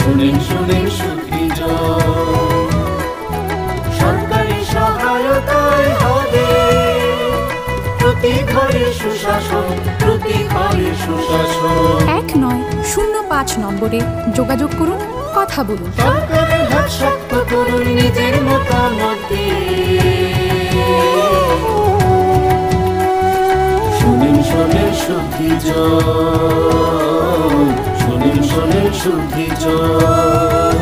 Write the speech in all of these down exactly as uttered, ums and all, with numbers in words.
শুনেন, শুনেন সুখী জন। সরকারি সহায়তায় হবে প্রতি ঘরে সুশাসন, প্রতি ঘরে সুশাসন। এক নয় শূন্য পাঁচ নম্বরে যোগাযোগ করুন, কথা বলুন। সরকারের হাত শক্ত করুন নিজের মতামত দিয়ে। শুনেন, শুনেন সুখী জন। শুনেন, শুনেন সুখী জন।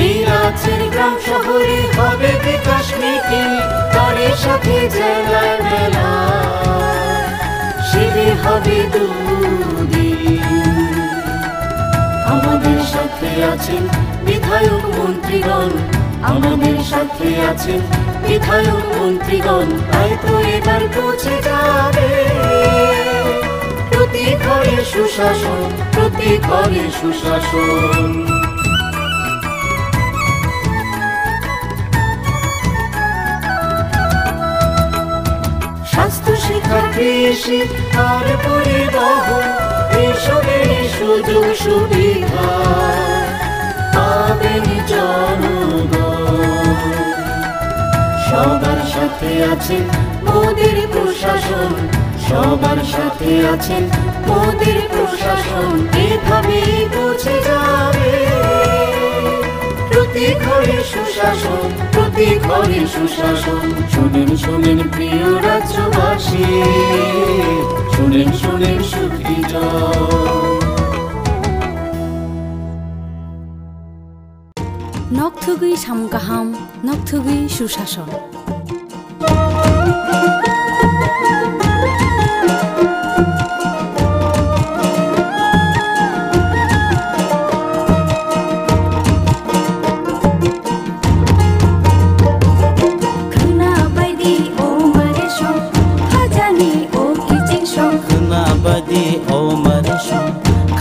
এই রাজ্যের গ্রাম শহরে হবে বিকাশ মিটিং, তারই সাথে জেলায় মেলা, শিবির হবে দুদিন। আমাদের সাথে আছেন বিধায়ক মন্ত্রীগণ, আমাদের সাথে আছেন বিধায়ক মন্ত্রীগণ, তাই তো এবার পৌঁছে যাবে প্রতি ঘরে সুশাসন, প্রতি ঘরে সুশাসন। স্বাস্থ্য, শিক্ষা, কৃষি আর পরিবহন, এইসবের সুযোগ সুবিধা পাবেন জনগণ। সবার সাথে আছে মোদের প্রশাসন, সবার সাথে আছে মোদের প্রশাসন, এভাবেই পৌঁছে যাবে প্রতি ঘরে সুশাসন, প্রতি ঘরে সুশাসন। শুনেন, শুনেন প্রিয় রাজ্যবাসী, শুনেন, শুনেন সুখী জন। Nokthugwi samung kaham, nokthugwi susason. Khwna baidi o mare song, khajani o kiching song. Khwna baidi o mare song,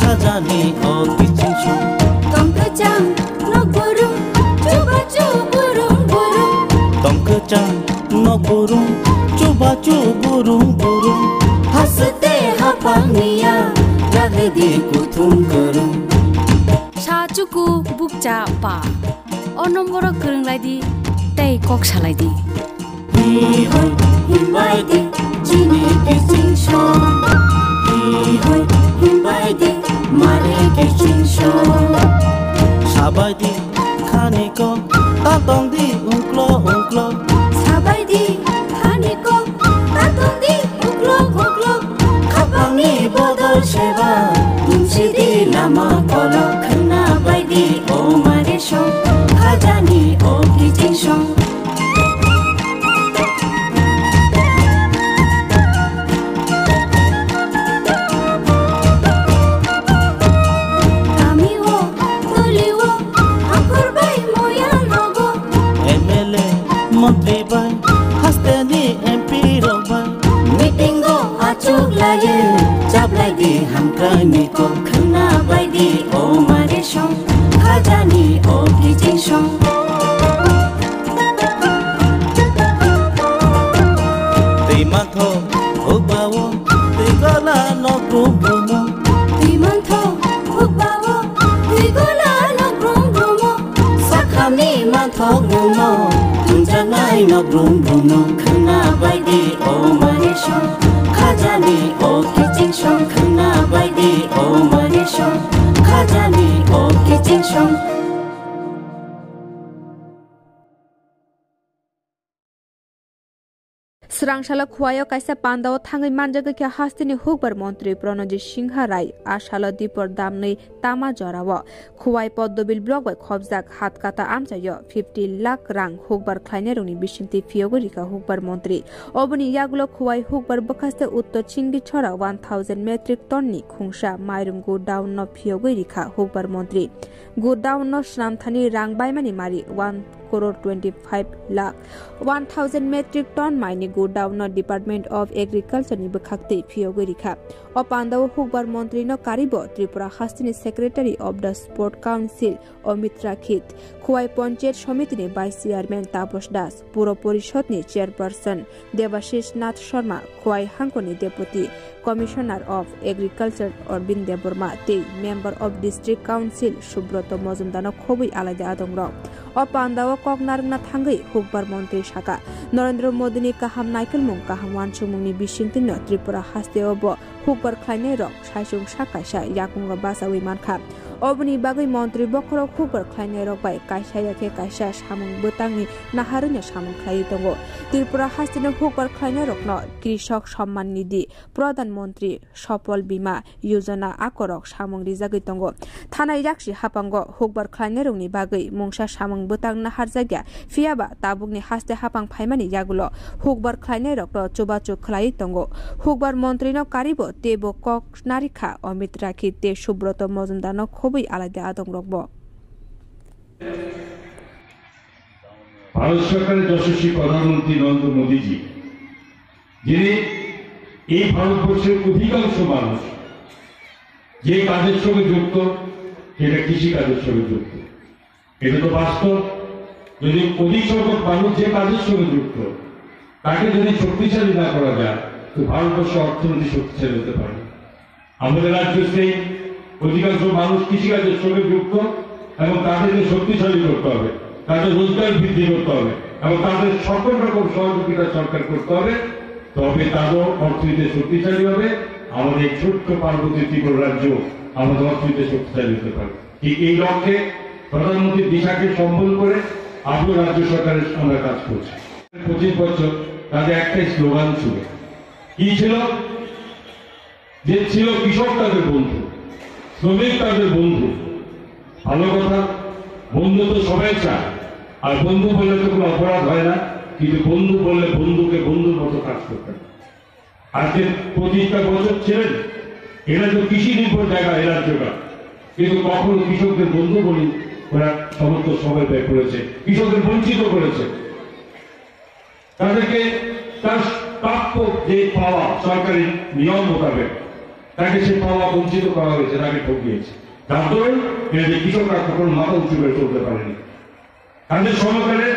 khajani o kiching song. Tong kwchang nok burung, chubachu burung burung. Tong kwchang nok burung, chubachu burung burung. Haste haphang niya, lagdi kuthum kwrwng. Sa chuku bukcha pa. O nomboro kwrwng lai di, tei kok salai di. Hi hoi, himbai di, chini kiching song. Hi hoi, himbai di, mare kiching song. Sabai di, khani ko, ta tong di, ungklo, ungklo. Sabai di, khani ko, ta tong di, ungklo, ungklo. Khapangni bodol seba, tumsi di lama kolok. Khwna bai di, o mare song, khajani o kiching song. Kami o, toli o, hakhor bai moya nogo. M L A, montri bai, hasteni M P rok bai. Meeting o achuk laye, chaplai di hamkrai ni kok. Khwna bai di, o mare song, khajani o kiching song. Twi mantho hukbao, twi gola nok brum brumo. Twi mantho hukbao, twi gola nok brum brumo. Sakhamni manthok muno, tunjaknai nok brum brumo. Khwna bai di, o mare song, khajani o kiching song. Khwna bai di, o mare song, khajani o kiching song. Swrang salo Khowai o kaisa panda o thangwi manjagwi kha hasteni hukbar montri Pranojit Singha Rai. A salo dipor damnwi tama jora o Khowai Poddobil block bai khopjak Hatkata amchai o fifty lakh rang hukbar khlainai rokni bisingtwi phiyogwi rikha hukbar montri. Oboni yagulo Khowai hukbar bwkhaste Uttor Chingdi chora one thousand metric ton ni khungsa mairum godown no phiyogwi rikha hukbar montri. Godown no swnam thani rang baimani mari one crore twenty five lakh. One thousand metric ton mai ni godown Down no Department of Agriculture ni bwkhak twi phiyogwi rikha. O pandao hukbar montri no karibo Tripura hasteni Secretary of the Sport Council Amit Rakhi, Khowai Panchayat Samiti ni Vice Chairman Taposh Das, Puro Porishod ni Chairperson Debashish Nath Sharma, Khowai Hangkor ni Deputy Commissioner of Agriculture Arvind Debbarma tei Member of District Council Subroto Mojumdar no khobwi alaida adongrok. O pandao kok narwkna thangwi hukbar montri saka, Narendra Modi ni kaham naikolmung, kaham uansukmung ni bisingtwi no Tripura hasteo bo hukbar khlainai rok saichung sak kaisa yakungo bachaui mankha. Oboni bagwi montri bokhorok hukbar khlainai rok bai kaisa ya khe kaisa samung bwtangni naharwino samung khlaiwi tongo. Tripura hasteni hukbar khlainai rokno Krishok Samman Nidhi, Pradhan Mantri Sofal Bima Yojana akorok samung rijagwi tongo. Thanai yaksi haphango hukbar khlainairokni bagwi mungsa samung bwtang naharjakya, phiyaba tabukni haste haphang phaimani yagulo hukbar khlainairokno chubachu khlaiwi tongo. Hukbar montrino karibo teibo kok narikha Amit Rakhi tei Subroto Mojumdarno khobwi alaida adongrokbo. Bharat সরকারের যশস্বী প্রধানমন্ত্রী নরেন্দ্র মোদীজি, যিনি এই ভারতবর্ষের অধিকাংশ মানুষ যে কাজের সঙ্গে যুক্ত, সেটা কৃষি কাজের সঙ্গে যুক্ত। এটা তো বাস্তব। যদি অধিক সংখ্যক মানুষ যে কাজের সঙ্গে যুক্ত, তাকে যদি শক্তিশালী না করা যায়, তো ভারতবর্ষ অর্থনীতি শক্তিশালী হতে পারে না। আমাদের রাজ্যে সেই অধিকাংশ মানুষ কৃষিকাজের সঙ্গে যুক্ত এবং তাদেরকে শক্তিশালী করতে হবে, তাদের রোজগার বৃদ্ধি করতে হবে এবং তাদের সকল রকম সহযোগিতা সরকার করতে হবে। তবে তারও অর্থনীতি শক্তিশালী হবে। আমাদের এই ছোট্ট পার্বত্য ত্রিপুরা রাজ্য আমাদের অর্থনীতি শক্তিশালী হতে পারে। ঠিক এই লক্ষ্যে প্রধানমন্ত্রীর দিশাকে সম্বল করে আজও রাজ্য সরকারের আমরা কাজ করছি। পঁচিশ বছর তাদের একটাই স্লোগান ছিল। কি ছিল? যে ছিল কৃষক তাদের বন্ধু, শ্রমিক তাদের বন্ধু। ভালো কথা, বন্ধু তো সবাই চায়, আর বন্ধু বললে তো কোনো অপরাধ হয় না, কিন্তু বন্ধু বললে বন্ধুকে বন্ধুর মতো কাজ করতে হয়। আজকে পঁচিশটা বছর ছিলেন, এরা তো কৃষি নির্ভর জায়গা, এরা জায়গা, কিন্তু কখনো কৃষকদের বন্ধু বলে ওরা সমস্ত সময় ব্যয় করেছে, কৃষকদের বঞ্চিত করেছে। তাদেরকে তার প্রাপ্য যে পাওয়া সরকারি নিয়ম মোতাবেক, তাকে সে পাওয়া বঞ্চিত করা হয়েছে, তাকে ঠকিয়েছে। যার দরুন এরা যে কৃষকরা কখনো মাথা উঁচু করে চলতে পারেনি। তাদের সময়কালে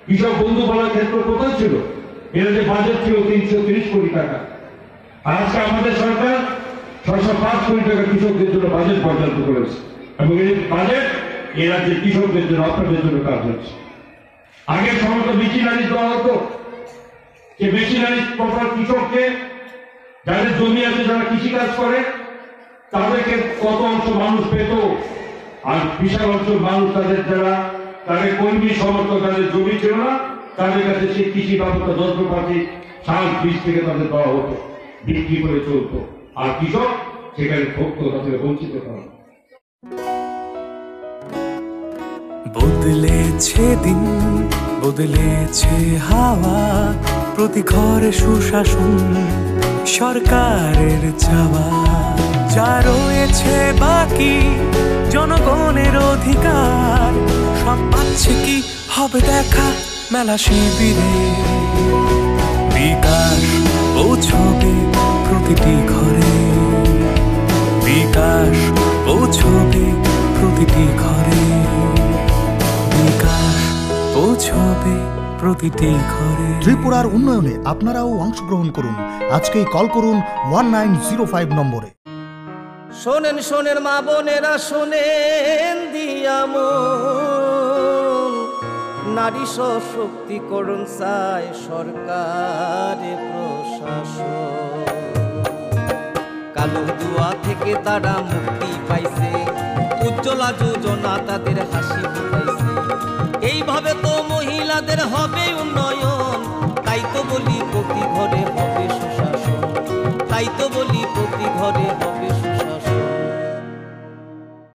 কৃষক বন্ধু বলার ক্ষেত্র কোথায় ছিল? এরা যে বাজেট ছিল তিনশো তিরিশ কোটি টাকা, আর আজকে আমাদের সরকার ছয়শো পাঁচ কোটি টাকা কৃষকদের জন্য বাজেট বরাদ্দ করেছে, এবং এই বাজেট এ রাজ্যের কৃষকদের জন্য, আপনাদের জন্য কাজ হচ্ছে। আগে সমস্ত মেশিনারি দেওয়া হতো, যে মেশিনারি প্রপার কৃষককে, যাদের জমি আছে, যারা কৃষিকাজ করে, তাদেরকে কত অংশ মানুষ পেত, আর বিশাল অংশ মানুষ তাদের যারা, তাদের কর্মী সমর্থক, যাদের জমি ছিল না, তাদের কাছে সেই কৃষি বাবদ যন্ত্রপাতি, সার, বীজ থেকে তাদের দেওয়া হতো, বিক্রি করে চলতো, আর কৃষক সেখানে ভোগ, তাদের বঞ্চিত করা হতো। বদলেছে দিন, বদলেছে হাওয়া, প্রতি ঘরে সুশাসন সরকারের চাওয়া। যা রয়েছে বাকি জনগণের অধিকার, সব পাচ্ছে কি হবে দেখা মেলা শিবিরে। বিকাশ পৌঁছবে প্রতিটি ঘরে, বিকাশ পৌঁছবে প্রতিটি ঘরে, বিকাশ পৌঁছবে প্রতিটি ঘরে। ত্রিপুরার উন্নয়নে আপনারাও অংশগ্রহণ করুন। আজকেই কল করুন ওয়ান নাইন জিরো ফাইভ নম্বরে। শোনেন, শোনেন মা বোনেরা, শোনেন দিয়া মন। নারী সশক্তিকরণ চায় সরকারে প্রশাসন। কালো জুয়া থেকে তারা মুক্তি পাইছে, উজ্জ্বলা যোজনা তাদের হাসি ফুটাইছে। এইভাবে তো মহিলাদের হবে উন্নয়ন।